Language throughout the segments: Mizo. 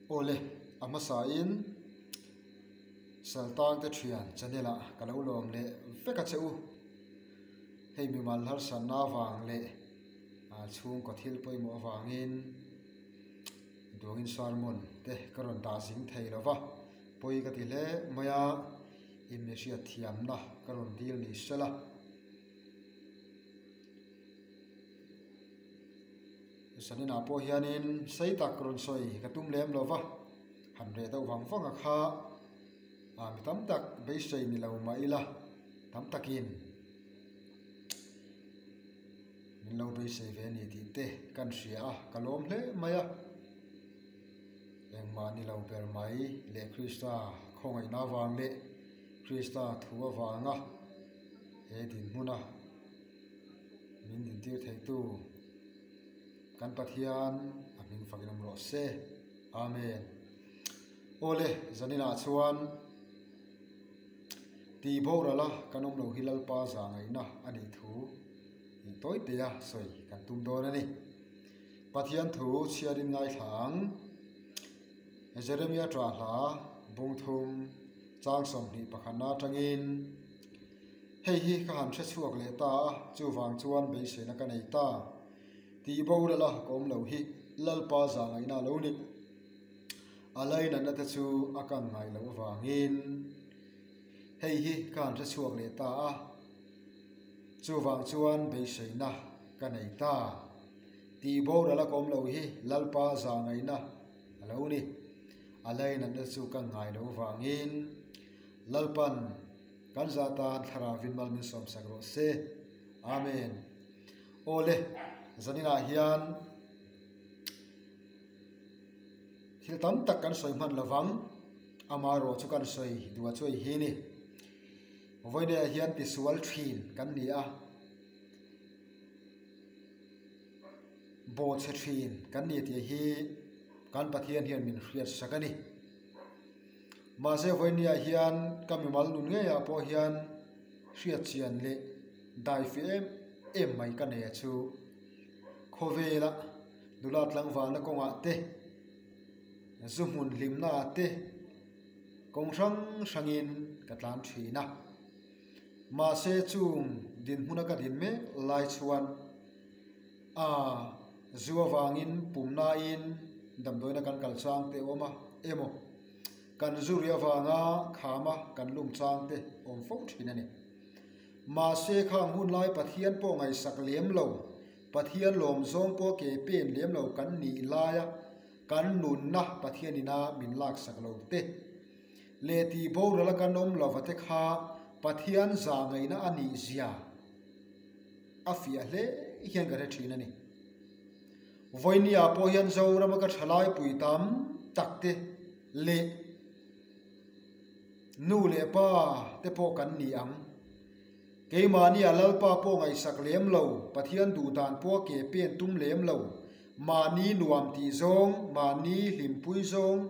Awle, a hmasain Saltangte thian channel ah ka lo lawm leh vek a che u. Hei mimal harsatna avang leh chhungkaw thil pawimawh avangin duangin sermon te ka rawn dah zing thei lo va, pawi ka ti hle mai a, inmihriat thiamna ka rawn dil ni sela. Zaninah pawh hianin sei tak rawn sawi ka tum lem lo va, han reh deuh vang vang a kha ah mi tam tak beisei ni lo mah ila tam takin min lo beisei ve a ni tih te kan hria a, ka lawm hle mai a. Engmah ni lo ber mai leh Krista khawngaihna avang leh Krista thu avanga he dinhmuna min dintir theitu kan Pathian a hming fakin awm rawh se. Amen. Awle, zaninah chuan tih borala kan awm lo hi Lalpa zahngaihna a nih thu ih tawi tea sawi kan tum dawn a ni. Pathian thu chhiarin ngaithla ang. Jeremia ṭah hla bungthum chang 21 atangin Hei hi ka han hre chhuak leh ta a, chuvang chuan beiseina ka nei ta. Tih boral a ka awm lo hi Lalpa zahngaihna a lo ni. A lainatna te chu a kan ngai loh avangin hei hi ka han hre chhuak leh ta a, chuvang chuan beiseina ka nei ta. Tih boral a ka awm lo hi Lalpa zahngaihna a lo ni. A lainatna chu ka ngai loh avangin Lalpan Kan za tan thlarauin mal min sawmsak rawh se. Amen. Awle, zaninah hian thil tam tak kan sawi hman lovang, amaherawh chu kan sawi duh a chu hei hi ni. Vawineah hian tisual thin kan ni a, bawhchhe thin kan ni tih hi kan Pathian hian min hriatsak a ni. Mahse vawinia hian ka mimal nun ngeiah pawh hian hriatchian leh daifi em em mai ka nei a chu. Khawvela nula tlangvalna kawngah te, zu hmun hlimnaah te kawng hrang hrangin ka tlan thin a. Mahse chung dinhmuna ka din mek lai chuan a zu avangin pumnain damdawiina kan kal chang te a awm a emaw. Kan zu ri avanga khama kan lum chang te awm fo thin a ni. Mahse khang hun lai Pathian pawh ngaihsak lem lo, Pathian lawm zawng pawh ke pen lem lo kan nih laia kan nunna Pathian ina min laksak lo te leh tih boral a kan awm lova te kha Pathian zah ngaihna a nih zia a fiah hle hian ka hre thin a ni. Vawinia pawh hian Zorama ka thalai pui tam tak te leh nu leh pa te pawh kan ni ang. Keimahnia Lalpa pawh ngaihsak lem lo, Pathian duh dan pawh ke pen tum lem lo, mahni nuam tih zawng, mahni hlimpui zawng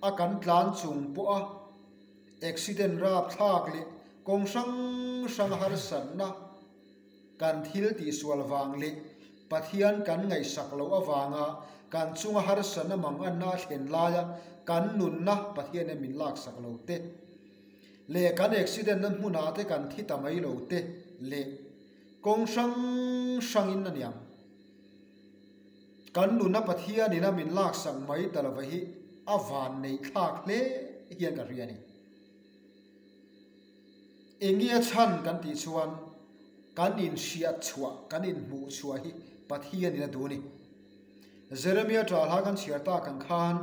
a kan tlan chung pawha accident rapthlak leh kawng hrang hrang harsatna Kan thil tihsual vang leh Pathian kan ngaihsak loh avanga kan chunga harsatna manganna a thlen laia kan nunna Pathianin min laksak lo te leh kan accident-na hmunah te kan thi ta mai lo te leh kawng hrang hrangin a niang. Kan nunna Pathianin a min laksak mai ta lova hi a vanneih thlak hle hian ka hria a ni. Enge a chhan kan tih chuan kan inhriat chhuah, kan inhmuh chhuah hi Pathianin a duh a ni. Jeremia ṭalha kan chhiar tak ang khan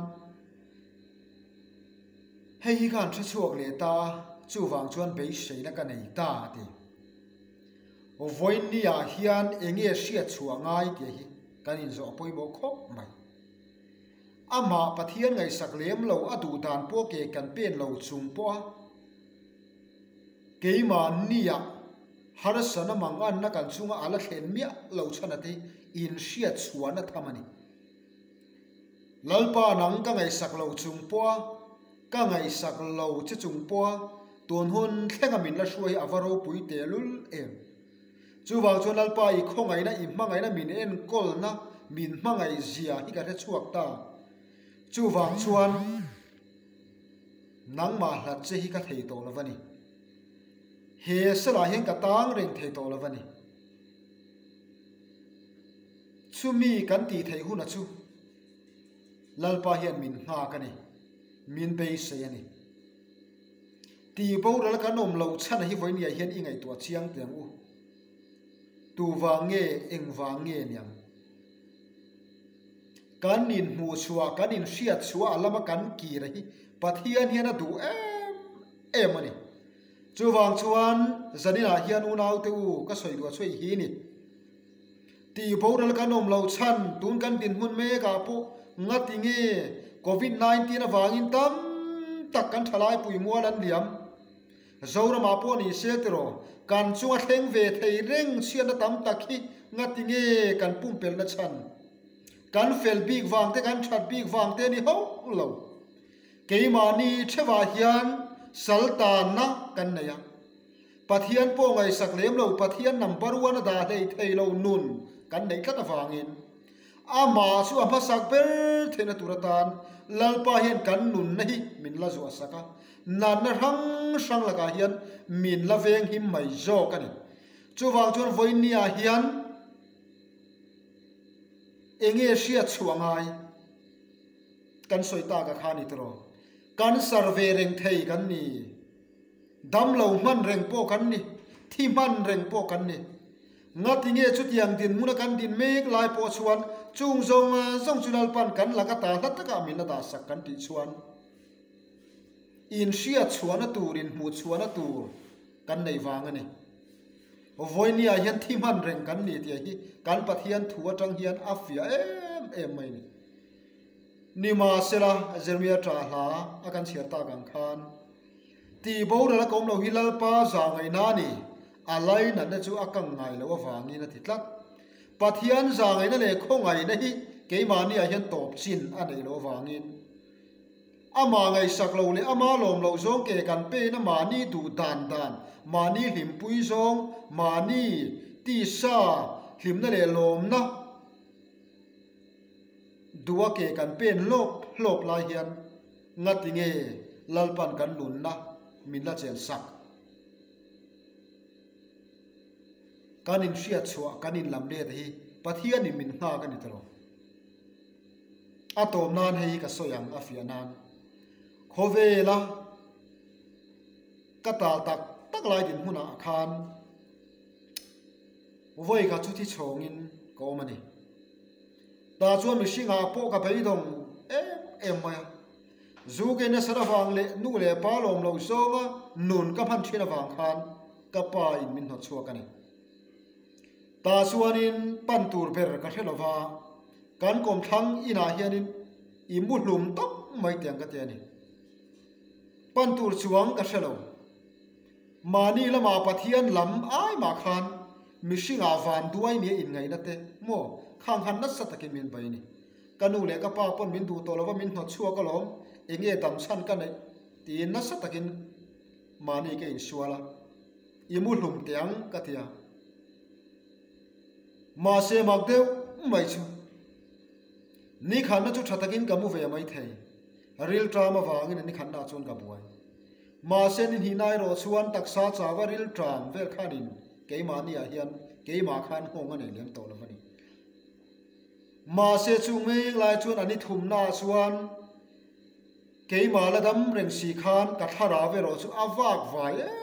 hei hi khan hre chhuak leh ta a, chuvang chuan beiseina ka nei ta a ti. Vawiinniah hian enge hriat chhuah ngai tih hi kan inzawh a pawimawh khawp mai. Amah Pathian ngaihsak lem lo a duh dan pawh ke kan pen lo chung pawh a, keimahniah harsana manganna kan chunga a la thlen miah lo chhan a te inhriat chhuahna tham a ni. Lalpa nang ka ngaihsak lo chung pawh a, ka ngaihsak lo che chung pawh a, tun hun thlenga min la hruai hi a va ropui tehlul em. Chuvang chuan Lalpa i khawngaihna, i hmangaihna min enkawlna, min hmangaih zia hi ka hre chhuak ta. Chuvang chuan nangmah hlat che hi ka thei tawh lo va ni. He salah hian ka tang reng thei tawh lo va ni. Chumi kan tih theih huna chu Lalpa hian min nghak a ni, min beisei a ni. Tih boral kan awm loh chhan hi vawinia hian i ngaihtuah chiang teh ang u. Tu vang nge, eng vang nge niang? Kan inhmuh chhuah, kan inhriat chhuah a lama kan kir hi Pathian hian a duh em em a ni. Chuvang chuan zaninah hian unaute u ka sawi duah chhuah hi ni. Tih boral kan awm loh chhan tun kan dinhmun mekah pawh ngati nge Covid 19 avangin tam tak kan thalai pui mual an liam. Zoramah pawh ni se tiraw, kan chunga thleng ve thei reng chhiatna tam tak hi ngati nge kan pumpelhna chhan? Kan fel bik vang te kan that bik vang te ni hauh lo. Keimahni thevah hian sal tanna kan nei a. Pathian pawh ngaihsak lem lo Pathian number one a dah hlei thei lo nun kan neih tlat avangin Amah chu a hmasak ber theihna tur atan Lalpa hian kan nunna hi min la zuahsak a, natna hrang hrang lakah hian min la veng him mai zawk a ni. Chuvang chuan vawinia hian enge hriat chhuah ngai kan sawi tak a kha ni tawh. Kan sar ve reng thei kan ni. Damlo hman reng pawh kan ni, thi hman reng pawh kan ni. Ngati nge chutiang dinhmuna kan din mek lai pawh chuan chung zawng zawng chu Lalpan kan laka ta hla takah min la dahsak kan tih chuan inhriat chhuahna tur, inhmuh chhuahna tur kan nei vang a ni. Vawinia hian thi hman reng kan ni tih hi kan Pathian thu atang hian a fiah em em mai a ni. Nimahsela, Jeremiah ṭah hla a kan chhiar tak ang khan, Tih boral a kawm lo hi Lalpa za ngaihna a ni, a lainatna chu a kang ngai loh avangin a ti tlat. Pathian za ngaihna leh khawngaihna hi keimahniah hian tawp chin a neih loh avangin amah ngaihsak lo leh ama lawm loh zawng ke kan pein a mahni duh dan dan, mahni hlimpui zawng, mahni tisa hlimna leh lawmna duha ke kan pen hlawp hlawp lai hian Ngati nge Lalpan kan nunna min la chen sak? Kan inhriat chhuah, kan inlam let hi Pathianin min nghak a ni tawh. A tawm nan hei hi ka sawi ang a fiah nan. Khawvela ka tal tak tak lai dinhmunah khan vawi kha chu thi chhawngin ka awm a ni. Tah chuan mihringah pawh ka beidawng em em mai a. Zu ke nasat avang leh nu leh pa lawm lo zawnga nun ka hman thin avang khan ka pa in min hnawt chhuak a ni. Tah chuanin pan tur ber ka hre lova, kan kawmthlang inah hianin i mu hlum tawp mai tiang ka ti a ni. Pan tur chuang ka hre lo. Mahni lama Pathian lam ai mah khan mihringah van duai nia inngaihna te maw khang han nasa takin min bai ni. Ka nu leh ka pa pawn min duh tawh lova min hnawt chhuak alawm, enge dam chhan ka neih tiin nasa takin mahni ka insual a, i mu hlum teh ang ka ti a. Mahse mak deuh mai chu nikhatna chu tha takin ka mu ve mai thei, rilṭam avangin nikhatnaah chuan ka buai. Mahse ni hnihna erawh chuan taksa chau a ril ṭam vel khanin keimahniah hian keimah khan nghawng a nei lem tawh lo a ni. Mahse chu ngeng lai chuan a ni thumnaah chuan keimah la dam reng si khan ka thlarau erawh chu a vak vai em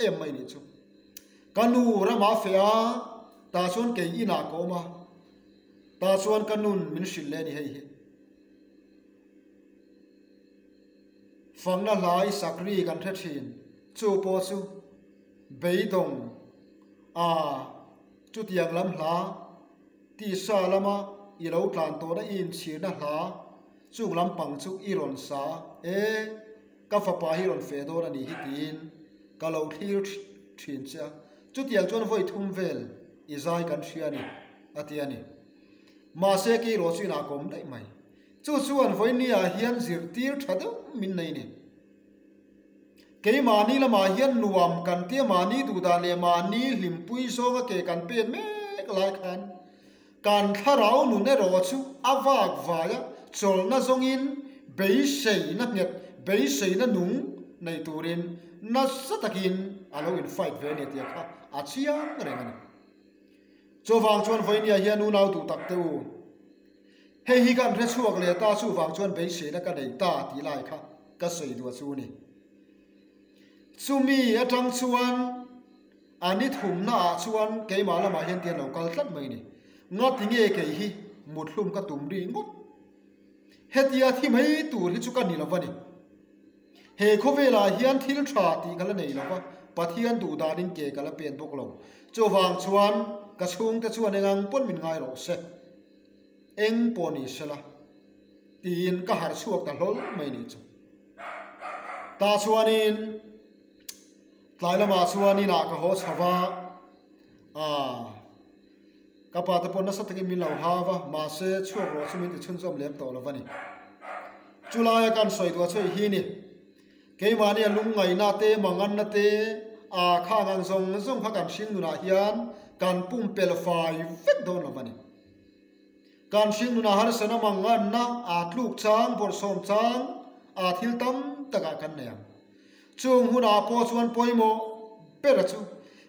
em mai nih chu. Ka nu ramah feh a, tah chuan kei inah ka awm a, tah chuan ka nun min hrilh leh a ni hei hi. Fakna hlai sakri kan hre thin. Chu pawh chu beidawng a chutiang lam hla, tisa lama i lo tlan tawhna i inchhirna hla chung lampang chu i rawn sa e, ka fapa hi rawn feh dawn a nih hi tiin ka lo thlir thin che a. Chutiang chuan vawi thum vel i zai kan hria a ni, a ti a ni. Mahse kei erawh chu inah ka awm daih mai. Chu chuan vawinia hian zirtir tha deuh min nei ni. Keimahni lamah hian nuam kan tia mahni duhdan leh mahni hlimpui zawnga ke kan pen mek lai khan kan thlarau nun erawh chu a vak vai a, chawlhna zawngin beiseina nghet, beiseina nung nei turin nasa takin a lo in fight ve a ni tih kha a chiang reng a ni. Chuvang chuan vawinia hian unau duh tak te u, hei hi kan hre chhuak leh ta chuvang chuan beiseina ka nei ta tih lai kha ka sawi duah chu a ni. Chumi atang chuan A ni thumna ah chuan keimah lamah hian tian lo kal tlat mai ni. Ngati nge kei hi muthlum ka tum ri ngawt. Hetia thi mai tur hi chu ka ni lo va ni. He khawvelah hian thil tha tih ka la nei lo va, Pathian duh danin ke ka la pen bawk lo. Chuvang chuan ka chhungte chuan engang pawn min ngai rawh se. Eng pawh ni sela tiin ka harh chhuak ta hlawl mai ni chu. Tah chuanin. Tlai lamah chuan inah ka haw chho va, aah, ka pa te pawh nasa takin min lo hau va, mahse chhuak rawh chu min ti chhunzawm lem tawh lo va ni. Chulaia kan sawi duah chu hi ni, keimahnia lungngaihna te, manganna te, aah khang ang zawng zawng kha kan hring nunah hian kan pumpelh fai vek dawn lo va ni. Kan hring nunah harsana manganna aa tluk chang, bawrhsawm chang, aa thil tam takah kan nei ang. Chung hunah pawh chuan pawimawh ber chu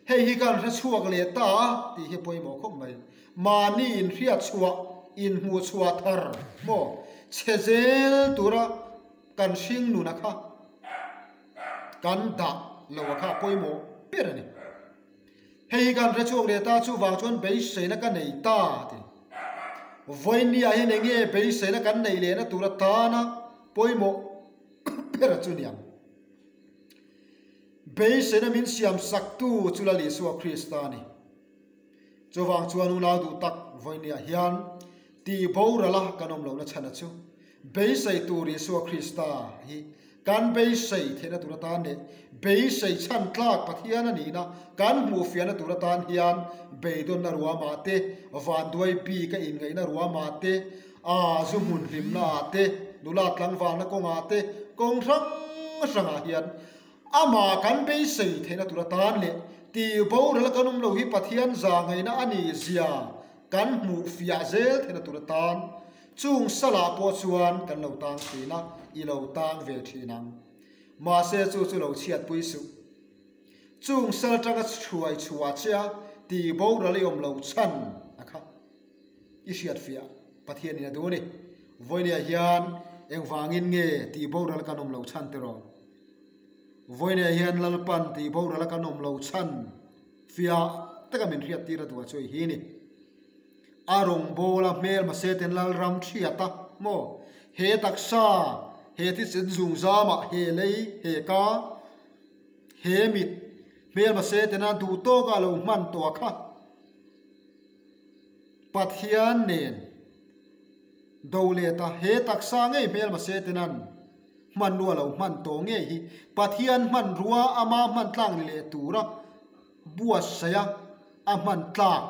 hei hi kan hre chhuak leh ta a tih hi pawimawh khawp mai. Mahni inhriat chhuah, inhmuh chhuah thar maw chhe zel tura kan hring nuna kha kan dah lo a kha pawimawh ber a ni. Hei hi kan hre chhuak leh ta chuvang chuan beiseina ka nei ta ti. Vawinia hian eng nge beiseina kan neih lehna tur atana pawimawh ber chu niang. Beiseina min siam saktu chu Lal Isua Krista a ni. Chuvang chuan unau duh tak vawinia hian tih borala kan awm lohna chhana chu beisei tur Isua Krista hi Kan beisei theihna tur atan leh beisei chhan tlak Pathian a nihna kan hmuhfiahna tur atan hian beidawnna ruamah te, vanduai bik a inngaihna ruamah te, aa zu hmun hlimna ah te, nula tlangvalna kawngah te, kawng hrang hrangah hian amah kan beisei theihna tur atan leh tih boral kan awm lo hi Pathian za ngaihna a nih zia kan hmuhfiah zel theihna tur atan Chung salah pawh chuan kan lo tang thin a, i lo tang ve thin ang. Mahse chu chu lo chhiatpui suh. Chung sal atanga hruai chhuah che a, tih boral i awm lo chhan a kha. I hriatfiah Pathianin a duh a ni. Vawinia hian engvangin nge tih boral kan awm lo chhan tiraw? Vawinia hian Lalpan tih boral a kan awm lo chhan fiah taka min hriattir a duh a chu i hi ni. A rawngbawla hmelma seten Lalram hriat a maw? He taksa, he thisen zungzamah, he lei, he ka, he mit, hmelma setena duh tawka lo hman tawh a kha. Pathian nen do let a, he taksa ngei hmelma setenan hmanrua lo hman tawh ngei hi Pathian hmanrua ama hman tlak ni leh tura buatsaih a, a hman tlak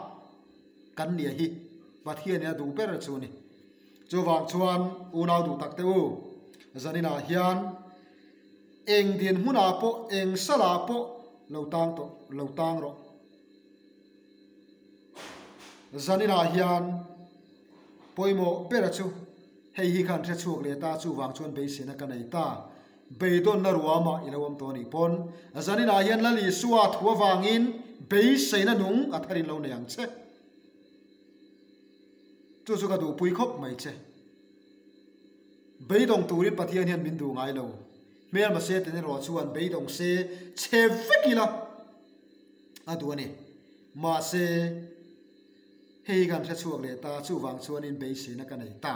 kan nia hi Pathianin a duh ber chu a ni. Chuvang chuan unau duh tak te u, zaninah hian eng dinhmunah pawh eng salah pawh lo tang tawh lo tang rawh. Zaninah hian pawimawh bera chu hei hi khan hre chhuak leh ta chuvang chuan beiseina ka nei ta. Beidawnna ruamah i lo awm tawh a nih pawn zaninah hian Lal Isua thu avangin beiseina nung a tharin lo nei ang che. Chu chu ka duhpui khawp mai che. Beidawng turin Pathian hian min duh ngai lo. Hmelma Satan erawh chuan beidawng se chhe vek ila a duh a ni. Mahse, hei hi kan hre chhuak leh ta, chuvang chuanin beiseina ka nei ta.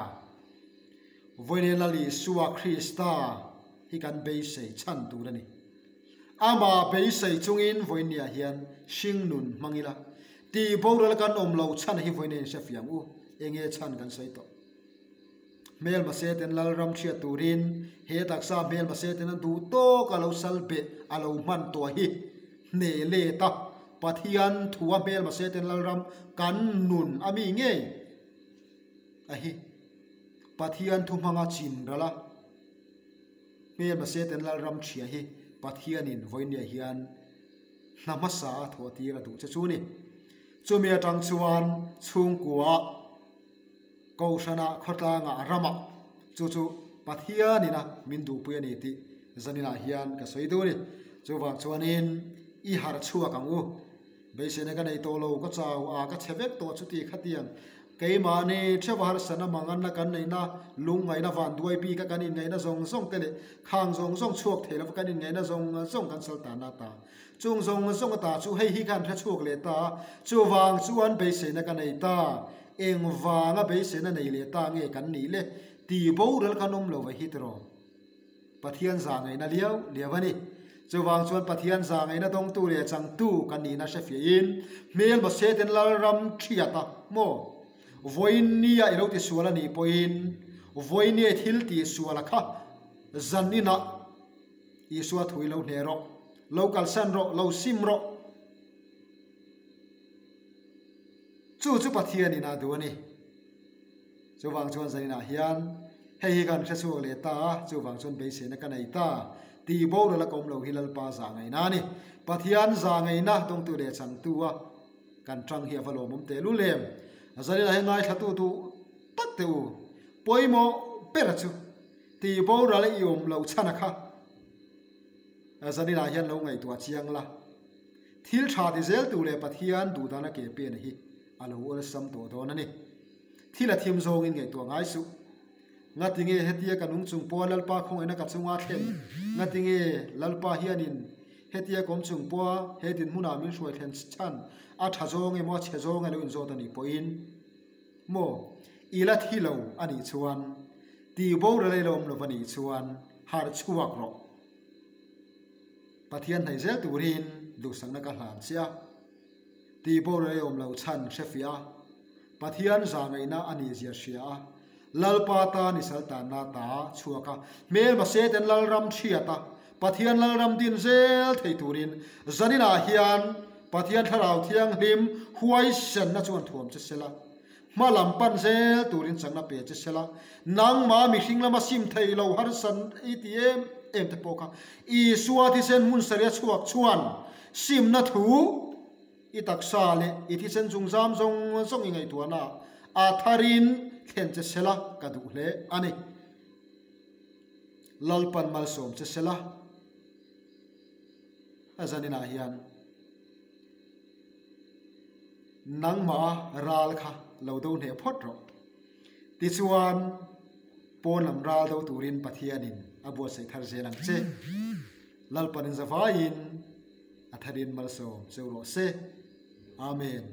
Vawiin Lal Isua Krista hi kan beisei chhan tur a ni. Amah beisei chungin vawiinniah hian hring nun hmang ila, tih boral kan awm lo chhan hi vawiin a inhre fiang u, enge chhan kan sawi tawh. Hmelma seten Lalram hriat turin he taksa hmelma seten a duh tawk a lo sal beh a lo hman tawh hi hneh let a, Pathian thua hmelma seten Lalram kan nun a mi ngei a hi. Pathian thu hmanga chin ral a, hmelma Satan Lalram ṭhia hi Pathianin vawinia hian hna hmasa a thawh tir a duh che chu ni. Chumi aṭang chuan chhungkua, Kohhranah, khawtlangah, ramah. Chu chu Pathianina min duhpui a ni tih zaninah hian ka sawi duh a ni. Chuvang chuanin i harh chhuak ang u. Beiseina ka nei tawh lo, ka chau a, ka chhe vek tawh chuti khatiang keimahni theuha harsatna manganna kan neihna, lungngaihna vanduai bika kan inngaihna zawng zawng te leh khang zawng zawng chhuak thei lova kan inngaihna zawng zawng kan sal tanna ta. Chung zawng zawng ata chu hei hi khan hre chhuak leh ta a, chuvang chuan beiseina ka nei ta. Engvanga beiseina nei leh ta nge kan nih le? Ti boral kan awm lo ve hi tiraw? Pathian za ngaihna liau liau a ni. Chuvang chuan Pathian za ngaihna dawngtu leh changtu kan nihna hre fiahin hmelma Satan lalram thiat a maw? Vawinia i lo tisual a nih pawhin vawinia i thil tihsual a kha zaninah Isua thu i lo hneh rawh, lo kalsan rawh, lo sim rawh. Chu chu Pathianin a duh a ni. Chuvang chuan zaninah hian hei hi kan hre chhuak leh ta a, chuvang chuan beiseina ka nei ta. Tih boral a ka awm lo hi Lalpa zah ngaihna a ni. Pathian zah ngaihna dawngtu leh changtu a kan tang hi a va lawmawm tehlul em. Zaninah hian ngaithlatu duh tak teh u. Pawimawh ber chu tih boral i awm loh chhan a kha zaninah hian lo ngaihtuah chiang la. Thil tha ti zel tur leh Pathian duhdana ke pen hi a lo awlsam tawh dawn a ni. Thil a thim zawngin ngaihtuah ngai suh. Ngatinge hetia ka nung chung pawha Lalpa khawngaihna ka chunga thlen? Ngatinge Lalpa hianin hetia kawm chung pawha he dinhmunah min hruai thlen chhan a tha zawng emaw a chhe zawng elo inzawt a nih pawhin maw i la thi lo a nih chuan tih boral elo awm lo a nih chuan harh chhuak rawh. Pathian hnaih zel turin duhsakna ka hlan che a. Tih pawh rei awm lo chhan hre fiah a, Pathian zahngaihna a nih zia hria a, Lalpa tan i sal tanna ta chhuak a, hmelma Satan lalram thiat a, Pathian lalram din zel thei turin zaninah hian Pathian Thlarau Thianghlim huaisenna chuan thuam che sela, hma lam pan zel turin chakna pe che sela, nangmah mihring lama sim thei lo harsan i ti em em te pawh kha Isua thisen hmun saria chhuak chuan simna thu i taksa leh i thisen chungzam zawng zawng i ngaihtuahna a tharin thlen che sela ka duh hle a ni. Lalpan malsawm che sela a zaninah hian. Nangmah ral kha lo do hneh phawt rawh. Tichuan, pawn lam ral do turin Pathianin a buatsaih thar zel ang che. Lalpanin zavaiin a tharin malsawm cheu rawh se. Amen.